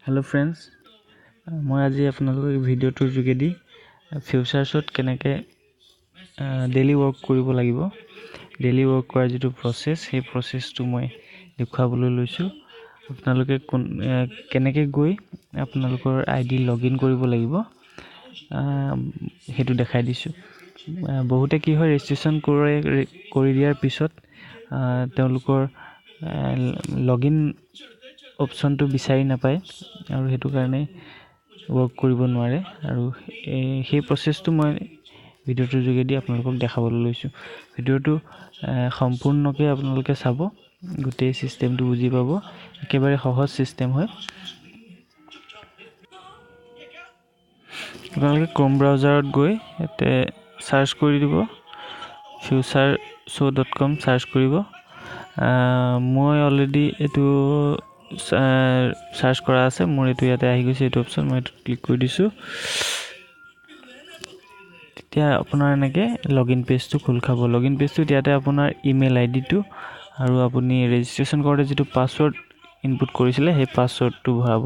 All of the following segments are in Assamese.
হেল্ল' ফ্ৰেণ্ডছ, মই আজি আপোনালোকক ভিডিঅ'টোৰ যোগেদি ফিউচাৰ্ছত কেনেকৈ ডেইলি ৱৰ্ক কৰিব লাগিব, ডেইলি ৱৰ্ক কৰাৰ যিটো প্ৰচেছ, সেই প্ৰচেছটো মই দেখুৱাবলৈ লৈছোঁ। আপোনালোকে কোন কেনেকৈ গৈ আপোনালোকৰ আই ডি লগ ইন কৰিব লাগিব সেইটো দেখাই দিছোঁ। বহুতে কি হয়, ৰেজিষ্ট্ৰেশ্যন কৰি দিয়াৰ পিছত তেওঁলোকৰ লগ ইন অপশ্যনটো বিচাৰি নাপায় আৰু সেইটো কাৰণে ৱৰ্ক কৰিব নোৱাৰে। আৰু সেই প্ৰচেছটো মই ভিডিঅ'টোৰ যোগেদি আপোনালোকক দেখাবলৈ লৈছোঁ। ভিডিঅ'টো সম্পূৰ্ণকৈ আপোনালোকে চাব, গোটেই ছিষ্টেমটো বুজি পাব। একেবাৰে সহজ ছিষ্টেম হয়। আপোনালোকে ক্ৰ'ম ব্ৰাউজাৰত গৈ ইয়াতে চাৰ্চ কৰি দিব, future show dot com search কৰিব। মই অলৰেডি এইটো চাৰ্চ কৰা আছে, মোৰ এইটো ইয়াতে আহি গৈছে, এইটো অপশ্যন মই এইটোত ক্লিক কৰি দিছোঁ। তেতিয়া আপোনাৰ এনেকৈ লগ ইন পেজটো খোল খাব। লগ ইন পেজটোত ইয়াতে আপোনাৰ ইমেইল আই ডিটো আৰু আপুনি ৰেজিষ্ট্ৰেশ্যন কৰোঁতে যিটো পাছৱৰ্ড ইনপুট কৰিছিলে সেই পাছৱৰ্ডটো ভৰাব।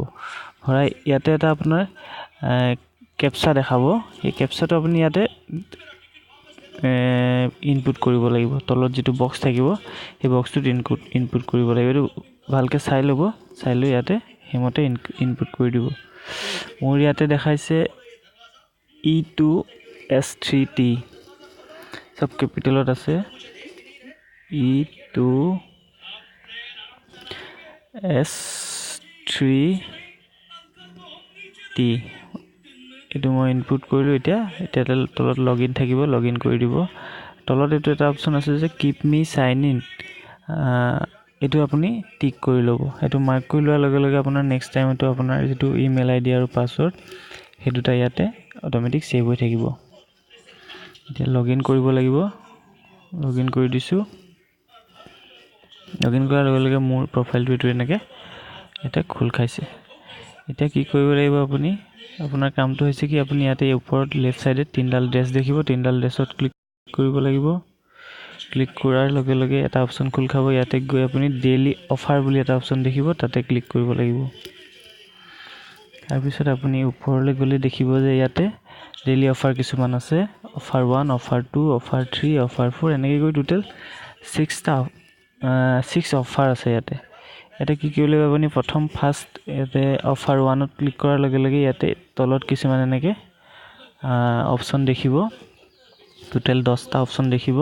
ভৰাই ইয়াতে এটা আপোনাৰ কেপচা দেখাব, সেই কেপচাটো আপুনি ইয়াতে ইনপুট কৰিব লাগিব। তলত যিটো বক্স থাকিব সেই বক্সটোত ইনপুট কৰিব লাগিব। এইটো ভালকৈ চাই ল'ব, চাই লৈ ইয়াতে সেইমতে ইনপুট কৰি দিব। মোৰ ইয়াতে দেখাইছে E2S3T, চব কেপিটেলত আছে, E2S3T। এইটো মই ইনপুট কৰিলোঁ। এতিয়া এতিয়া তলত লগ ইন থাকিব, লগ ইন কৰি দিব। তলত এইটো এটা অপশ্যন আছে যে কিপ মি চাইন ইন, এইটো আপুনি টিক কৰি ল'ব। সেইটো মাৰ্ক কৰি লোৱাৰ লগে লগে আপোনাৰ নেক্সট টাইম এইটো আপোনাৰ যিটো ইমেইল আই ডি আৰু পাছৱৰ্ড সেই দুটা ইয়াতে অট'মেটিক ছেভ হৈ থাকিব। এতিয়া লগ ইন কৰিব লাগিব, লগ ইন কৰি দিছোঁ। লগ ইন কৰাৰ লগে লগে মোৰ প্ৰফাইলটো এইটো এনেকৈ ইয়াতে খোল খাইছে। এতিয়া কি কৰিব লাগিব আপুনি, আপোনাৰ কামটো হৈছে কি, আপুনি ইয়াতে ওপৰত লেফ্ট ছাইডে তিনিডাল ড্ৰেছ দেখিব, তিনিডাল ড্ৰেছত ক্লিক কৰিব লাগিব। ক্লিক কৰাৰ লগে লগে এটা অপশ্যন খোল খাব। ইয়াতে গৈ আপুনি ডেইলি অফাৰ বুলি এটা অপশ্যন দেখিব, তাতে ক্লিক কৰিব লাগিব। তাৰপিছত আপুনি ওপৰলৈ গ'লে দেখিব যে ইয়াতে ডেইলি অফাৰ কিছুমান আছে, offer 1, offer 2, offer 3, offer 4, এনেকৈ গৈ টোটেল 6 অফাৰ আছে ইয়াতে। ইয়াতে কি কৰিব লাগিব আপুনি, প্ৰথম ফাৰ্ষ্ট ইয়াতে অফাৰ 1ত ক্লিক কৰাৰ লগে লগে ইয়াতে তলত কিছুমান এনেকৈ অপশ্যন দেখিব, টোটেল 10টা অপশ্যন দেখিব।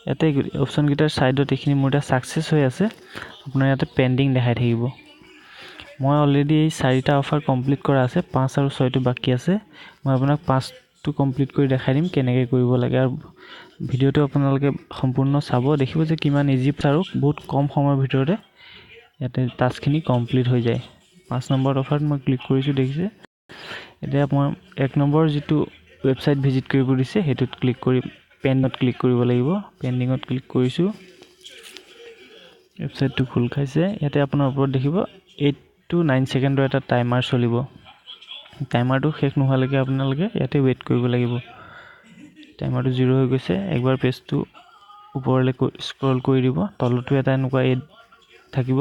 ইয়াতে অপশ্যনকেইটাৰ ছাইডত এইখিনি মোৰ এতিয়া ছাকচেছ হৈ আছে, আপোনাৰ ইয়াতে পেণ্ডিং দেখাই থাকিব। মই অলৰেডি এই 4টা অফাৰ কমপ্লিট কৰা আছে, 5 আৰু 6টো বাকী আছে। মই আপোনাক 5টো কমপ্লিট কৰি দেখাই দিম কেনেকৈ কৰিব লাগে। আৰু ভিডিঅ'টো আপোনালোকে সম্পূৰ্ণ চাব, দেখিব যে কিমান ইজি আৰু বহুত কম সময়ৰ ভিতৰতে ইয়াতে টাস্কখিনি কমপ্লিট হৈ যায়। 5 নম্বৰত অফাৰত মই ক্লিক কৰিছোঁ, দেখিছে। এতিয়া মই 1 নম্বৰ যিটো ৱেবছাইট ভিজিট কৰিব দিছে সেইটোত ক্লিক কৰি পেণ্ডত ক্লিক কৰিব লাগিব। পেণ্ডিঙত ক্লিক কৰিছোঁ, ৱেবছাইটটো খোল খাইছে। ইয়াতে আপোনাৰ ওপৰত দেখিব 8 to 9 ছেকেণ্ডৰ এটা টাইমাৰ চলিব। টাইমাৰটো শেষ নোহোৱালৈকে আপোনালোকে ইয়াতে ৱেইট কৰিব লাগিব। টাইমাৰটো 0 হৈ গৈছে। একবাৰ পেজটো ওপৰলৈ স্ক্ৰল কৰি দিব, তলতো এটা এনেকুৱা এড থাকিব,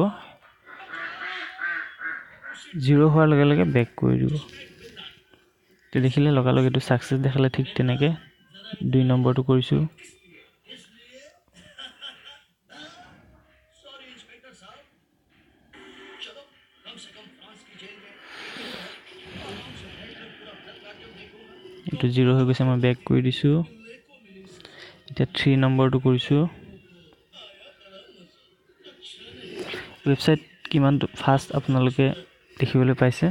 0 হোৱাৰ লগে লগে বেক কৰি দিব। তো দেখিলে লগালগ এইটো ছাকচেছ দেখালে। ঠিক তেনেকৈ 2 নম্বৰটো কৰিছোঁ। এইটো 0 হৈ গৈছে, মই বেক কৰি দিছোঁ। এতিয়া 3 নম্বৰটো কৰিছোঁ। ৱেবছাইট কিমান ফাষ্ট আপোনালোকে দেখিবলৈ পাইছে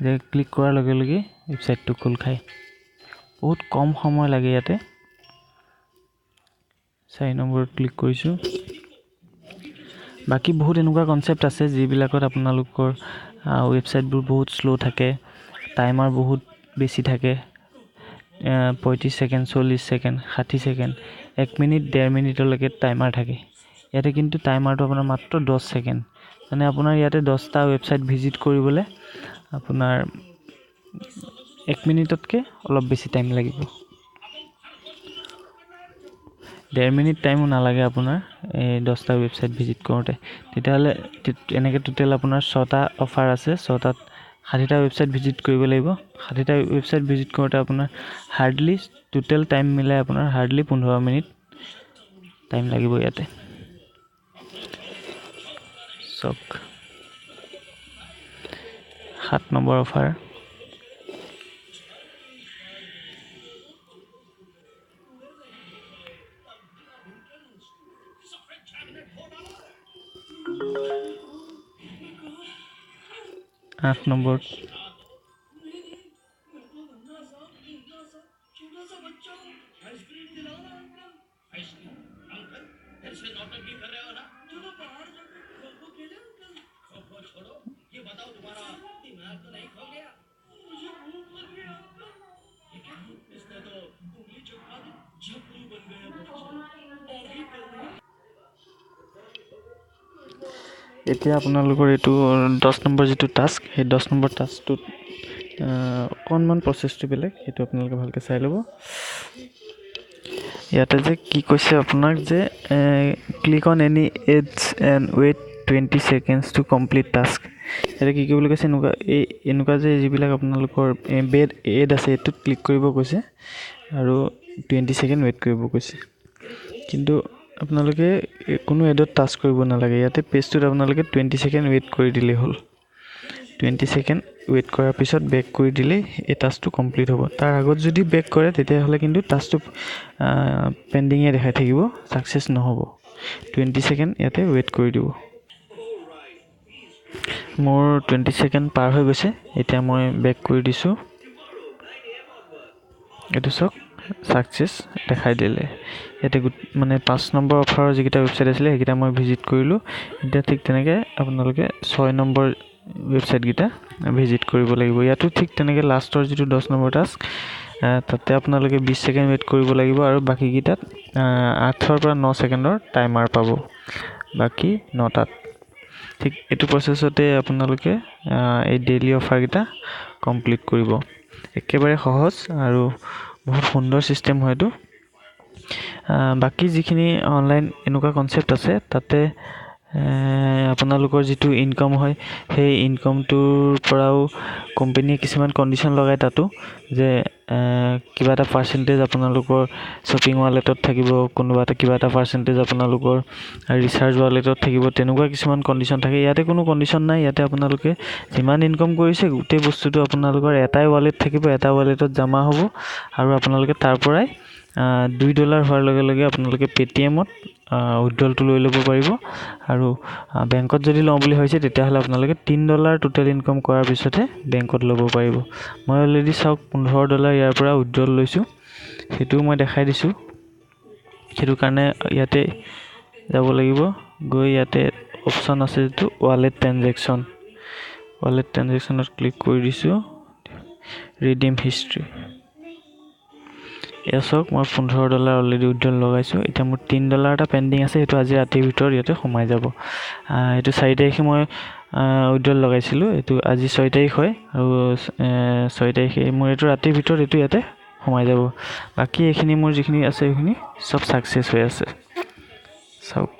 যে ক্লিক কৰাৰ লগে লগে ৱেবছাইটটো খোল খায়। বহুত কম সময় লাগে ইয়াতে। 4 নম্বৰত ক্লিক কৰিছোঁ। বাকী বহুত এনেকুৱা কনচেপ্ট আছে যিবিলাকত আপোনালোকৰ ৱেবছাইটবোৰ বহুত শ্ল' থাকে, টাইমাৰ বহুত বেছি থাকে, 35 ছেকেণ্ড, 40 ছেকেণ্ড, 60 ছেকেণ্ড, 1 মিনিট, 1.5 মিনিটলৈকে টাইমাৰ থাকে। ইয়াতে কিন্তু টাইমাৰটো আপোনাৰ মাত্ৰ 10 ছেকেণ্ড। মানে আপোনাৰ ইয়াতে 10টা ৱেবছাইট ভিজিট কৰিবলৈ আপোনাৰ 1 মিনিটতকৈ অলপ বেছি টাইম লাগিব। 1.5 মিনিট টাইমো নালাগে আপোনাৰ এই 10টা ৱেবছাইট ভিজিট কৰোঁতে। তেতিয়াহ'লে এনেকৈ টোটেল আপোনাৰ 6টা অফাৰ আছে, 6টাত 60টা ৱেবছাইট ভিজিট কৰিব লাগিব। 60টা ৱেবছাইট ভিজিট কৰোঁতে আপোনাৰ হাৰ্ডলি টোটেল টাইম মিলাই আপোনাৰ হাৰ্ডলি 15 মিনিট টাইম লাগিব ইয়াতে। চাওক 7 নম্বৰ অফাৰ, 8 নম্বৰ, এতিয়া আপোনালোকৰ এইটো 10 নম্বৰ যিটো টাস্ক, সেই 10 নম্বৰ টাস্কটোত অকণমান প্ৰচেছটো বেলেগ, সেইটো আপোনালোকে ভালকৈ চাই ল'ব। ইয়াতে যে কি কৈছে আপোনাক যে click on any ads and wait 20 seconds to complete task. ইয়াতে কি কৰিবলৈ কৈছে, এনেকুৱা যে যিবিলাক আপোনালোকৰ বেড এড আছে এইটোত ক্লিক কৰিব কৈছে আৰু 20 ছেকেণ্ড ৱেইট কৰিব কৈছে। কিন্তু আপোনালোকে কোনো এডত টাচ কৰিব নালাগে, ইয়াতে পেজটোত আপোনালোকে 20 ছেকেণ্ড ৱেইট কৰি দিলেই হ'ল। 20 ছেকেণ্ড ৱেইট কৰাৰ পিছত বেক কৰি দিলেই এই টাস্কটো কমপ্লিট হ'ব। তাৰ আগত যদি বেক কৰে তেতিয়াহ'লে কিন্তু টাস্কটো পেণ্ডিঙে দেখাই থাকিব, ছাকচেছ নহ'ব। 20 ছেকেণ্ড ইয়াতে ৱেইট কৰি দিব। মোৰ 20 ছেকেণ্ড পাৰ হৈ গৈছে, এতিয়া মই বেক কৰি দিছোঁ। এইটো চাওক ছাকচেছ দেখাই দিলে। ইয়াতে মানে 5 নম্বৰ অফাৰৰ যিকেইটা ৱেবছাইট আছিলে সেইকেইটা মই ভিজিট কৰিলোঁ। এতিয়া ঠিক তেনেকৈ আপোনালোকে 6 নম্বৰ ৱেবছাইটকেইটা ভিজিট কৰিব লাগিব। ইয়াতো ঠিক তেনেকৈ লাষ্টৰ যিটো 10 নম্বৰ টাস্ক, তাতে আপোনালোকে 20 ছেকেণ্ড ৱেইট কৰিব লাগিব আৰু বাকীকেইটাত 8ৰ পৰা 9 ছেকেণ্ডৰ টাইমাৰ পাব, বাকী 9টাত। ঠিক এইটো প্ৰচেছতে আপোনালোকে এই ডেইলি অফাৰকেইটা কমপ্লিট কৰিব। একেবাৰে সহজ আৰু বহুত সুন্দৰ ছিষ্টেম হয় এইটো। বাকী যিখিনি অনলাইন এনেকুৱা কনচেপ্ট আছে তাতে আপোনালোকৰ যিটো ইনকম হয় সেই ইনকমটোৰ পৰাও কোম্পেনীয়ে কিছুমান কণ্ডিশ্যন লগায় তাতো, যে কিবা এটা পাৰ্চেণ্টেজ আপোনালোকৰ শ্বপিং ৱালেটত থাকিব, কোনোবা এটা কিবা এটা পাৰ্চেণ্টেজ আপোনালোকৰ ৰিচাৰ্জ ৱালেটত থাকিব, তেনেকুৱা কিছুমান কণ্ডিশ্যন থাকে। ইয়াতে কোনো কণ্ডিশ্যন নাই, ইয়াতে আপোনালোকে যিমান ইনকম কৰিছে গোটেই বস্তুটো আপোনালোকৰ এটাই ৱালেট থাকিব, এটা ৱালেটত জমা হ'ব আৰু আপোনালোকে তাৰ পৰাই $2 হোৱাৰ লগে লগে আপোনালোকে পে'টিএমত উইড্ৰলটো লৈ ল'ব পাৰিব। আৰু বেংকত যদি লওঁ বুলি ভাবিছে তেতিয়াহ'লে আপোনালোকে $3 টোটেল ইনকম কৰাৰ পিছতহে বেংকত ল'ব পাৰিব। মই অলৰেডি চাওক $15 ইয়াৰ পৰা উইড্ৰল লৈছোঁ, সেইটোও মই দেখাই দিছোঁ। সেইটো কাৰণে ইয়াতে যাব লাগিব, গৈ ইয়াতে অপশ্যন আছে যিটো ৱালেট ট্ৰেনজেকশ্যন, ৱালেট ট্ৰেনজেকশ্যনত ক্লিক কৰি দিছোঁ, ৰিডিম হিষ্ট্ৰী। এয়া চাওক মই $15 অলৰেডি উইড্ৰল লগাইছোঁ। এতিয়া মোৰ $3 এটা পেণ্ডিং আছে, সেইটো আজি ৰাতিৰ ভিতৰত ইয়াতে সোমাই যাব। এইটো 4 তাৰিখে মই উইড্ৰল লগাইছিলোঁ, এইটো আজি 6 তাৰিখ হয় আৰু 6 তাৰিখে মোৰ এইটো ৰাতিৰ ভিতৰত এইটো ইয়াতে সোমাই যাব। বাকী এইখিনি মোৰ যিখিনি আছে সেইখিনি চব ছাকচেছ হৈ আছে। চাওক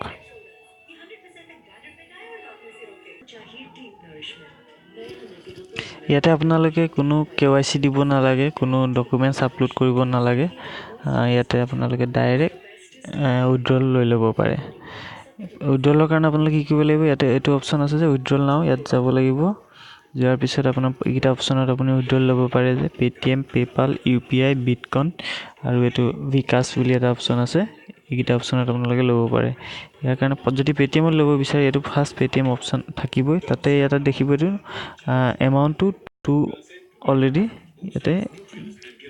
ইয়াতে আপোনালোকে কোনো KYC দিব নালাগে, কোনো ডকুমেণ্টছ আপলোড কৰিব নালাগে, ইয়াতে আপোনালোকে ডাইৰেক্ট উইড্ৰল লৈ ল'ব পাৰে। উইড্ৰলৰ কাৰণে আপোনালোকে কি কৰিব লাগিব, ইয়াতে এইটো অপশ্যন আছে যে উইড্ৰল নাও, ইয়াত যাব লাগিব। যোৱাৰ পিছত আপোনাৰ এইকেইটা অপশ্যনত আপুনি উইড্ৰল ল'ব পাৰে যে পে'টিএম, পে'পাল, UPI, Bitcoin আৰু এইটো বিকাশ বুলি এটা অপশ্যন আছে, এইকেইটা অপশ্যনত আপোনালোকে ল'ব পাৰে। ইয়াৰ কাৰণে যদি পে'টিএমত ল'ব বিচাৰে এইটো ফাৰ্ষ্ট পে'টিএম অপশ্যন থাকিবই, তাতে ইয়াতে দেখিব এইটো এমাউণ্টটো 2 অলৰেডি ইয়াতে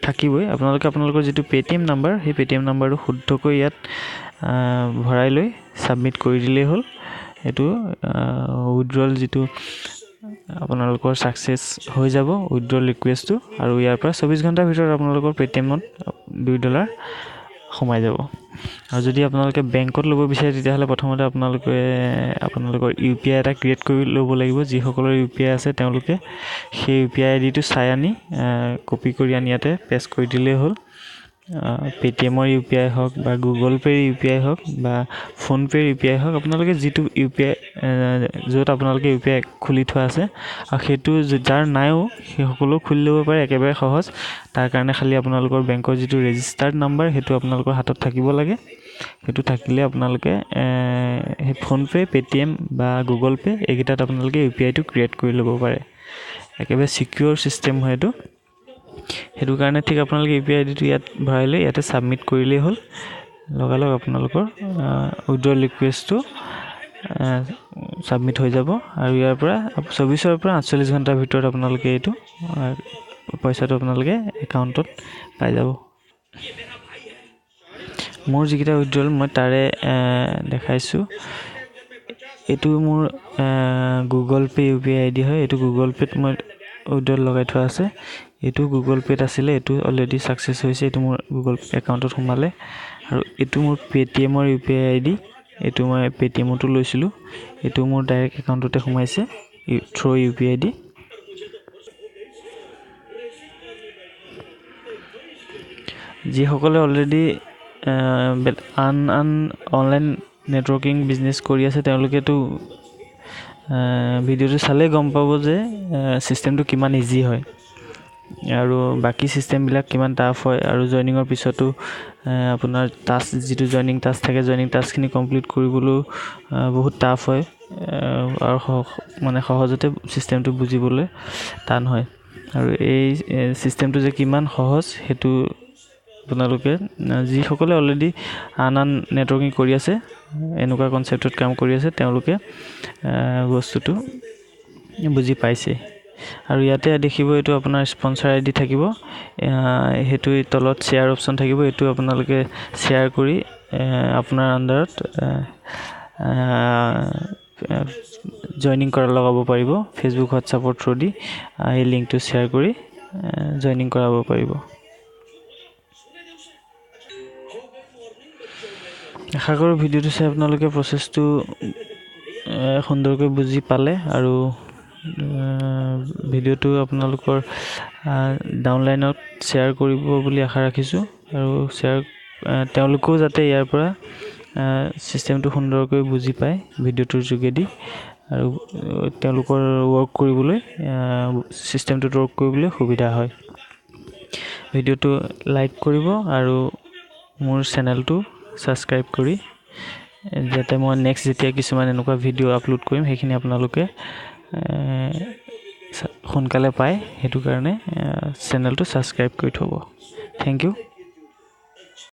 থাকিবই। আপোনালোকে আপোনালোকৰ যিটো পে'টিএম নাম্বাৰ, সেই পে'টিএম নাম্বাৰটো শুদ্ধকৈ ইয়াত ভৰাই লৈ ছাবমিট কৰি দিলেই হ'ল। এইটো উইড্ৰল যিটো আপোনালোকৰ ছাকচেছ হৈ যাব উইড্ৰল ৰিকুৱেষ্টটো, আৰু ইয়াৰ পৰা 24 ঘণ্টাৰ ভিতৰত আপোনালোকৰ পে'টিএমত $2 সোমাই যাব। আৰু যদি আপোনালোকে বেংকত ল'ব বিচাৰে তেতিয়াহ'লে প্ৰথমতে আপোনালোকে আপোনালোকৰ UPI এটা ক্ৰিয়েট কৰি ল'ব লাগিব। যিসকলৰ UPI আছে তেওঁলোকে সেই UPI আই ডিটো চাই আনি কপি কৰি আনি ইয়াতে পেষ্ট কৰি দিলেই হ'ল। পে'টিএমৰ ইউ পি আই হওক বা গুগল পে'ৰ ইউ পি আই হওক বা ফোনপে'ৰ ইউ পি আই হওক, আপোনালোকে যিটো ইউ পি আই য'ত আপোনালোকে ইউ পি আই খুলি থোৱা আছে আৰু সেইটো যাৰ নাইও সেইসকলেও খুলি ল'ব পাৰে, একেবাৰে সহজ। তাৰ কাৰণে খালি আপোনালোকৰ বেংকৰ যিটো ৰেজিষ্টাৰ্ড নাম্বাৰ সেইটো আপোনালোকৰ হাতত থাকিব লাগে। সেইটো থাকিলে আপোনালোকে সেই ফোনপে', পে'টিএম বা গুগল পে' এইকেইটাত আপোনালোকে ইউ পি আইটো ক্ৰিয়েট কৰি ল'ব পাৰে। একেবাৰে ছিকিউৰ ছিষ্টেম হয় এইটো। সেইটো কাৰণে ঠিক আপোনালোকে ইউ পি আই আইডিটো ইয়াত ভৰাই লৈ ইয়াতে ছাবমিট কৰিলেই হ'ল, লগালগ আপোনালোকৰ উইড্ৰল ৰিকুৱেষ্টটো ছাবমিট হৈ যাব। আৰু ইয়াৰ পৰা 24ৰ পৰা 48 ঘণ্টাৰ ভিতৰত আপোনালোকে এইটো পইচাটো আপোনালোকে একাউণ্টত পাই যাব। মোৰ যিকেইটা উইড্ৰল মই তাৰে দেখাইছোঁ। এইটো মোৰ Google pay U P I I D হয়। এইটো গুগল পে'ত মই উইড্ৰল লগাই থোৱা আছে। এইটো গুগল পে'ত আছিলে, এইটো অলৰেডি ছাকচেছ হৈছে, এইটো মোৰ গুগল একাউণ্টত সোমালে। আৰু এইটো মোৰ পে'টিএমৰ ইউ পি আই আই ডি, এইটো মই পে'টিএমতো লৈছিলোঁ, এইটো মোৰ ডাইৰেক্ট একাউণ্টতে সোমাইছে থ্ৰ' ইউ পি আই ডি। যিসকলে অলৰেডি আন আন অনলাইন নেটৱৰ্কিং বিজনেছ কৰি আছে তেওঁলোকেতো ভিডিঅ'টো চালেই গম পাব যে ছিষ্টেমটো কিমান ইজি হয় আৰু বাকী ছিষ্টেমবিলাক কিমান টাফ হয়। আৰু জইনিঙৰ পিছতো আপোনাৰ টাস্ক, যিটো জইনিং টাস্ক থাকে, জইনিং টাস্কখিনি কমপ্লিট কৰিবলৈও বহুত টাফ হয় আৰু মানে সহজতে ছিষ্টেমটো বুজিবলৈ টান হয়। আৰু এই ছিষ্টেমটো যে কিমান সহজ সেইটো আপোনালোকে যিসকলে অলৰেডি আন আন নেটৱৰ্কিং কৰি আছে, এনেকুৱা কনচেপ্টত কাম কৰি আছে, তেওঁলোকে বস্তুটো বুজি পাইছে। আৰু ইয়াতে দেখিব এইটো আপোনাৰ স্পনচাৰ আই ডি থাকিব, সেইটো তলত শ্বেয়াৰ অপশ্যন থাকিব, এইটো আপোনালোকে শ্বেয়াৰ কৰি আপোনাৰ আণ্ডাৰত জইনিং কৰা লগাব পাৰিব। ফেচবুক, হোৱাটছআপৰ থ্ৰু দি এই লিংকটো শ্বেয়াৰ কৰি জইনিং কৰাব পাৰিব। আশা কৰোঁ ভিডিঅ'টো চাই আপোনালোকে প্ৰচেছটো সুন্দৰকৈ বুজি পালে আৰু ভিডিঅ'টো আপোনালোকৰ ডাউনলাইনত শ্বেয়াৰ কৰিব বুলি আশা ৰাখিছোঁ। আৰু শ্বেয়াৰ তেওঁলোকেও যাতে ইয়াৰ পৰা ছিষ্টেমটো সুন্দৰকৈ বুজি পায় ভিডিঅ'টোৰ যোগেদি আৰু তেওঁলোকৰ ৱৰ্ক কৰিবলৈ, ছিষ্টেমটোত ৱৰ্ক কৰিবলৈ সুবিধা হয়। ভিডিঅ'টো লাইক কৰিব আৰু মোৰ চেনেলটো ছাবস্ক্ৰাইব কৰি যাতে মই নেক্সট যেতিয়া কিছুমান এনেকুৱা ভিডিঅ' আপলোড কৰিম সেইখিনি আপোনালোকে সোনকালে পায়, সেইটো কাৰণে চেনেলটো ছাবস্ক্ৰাইব কৰি থ'ব। Thank you.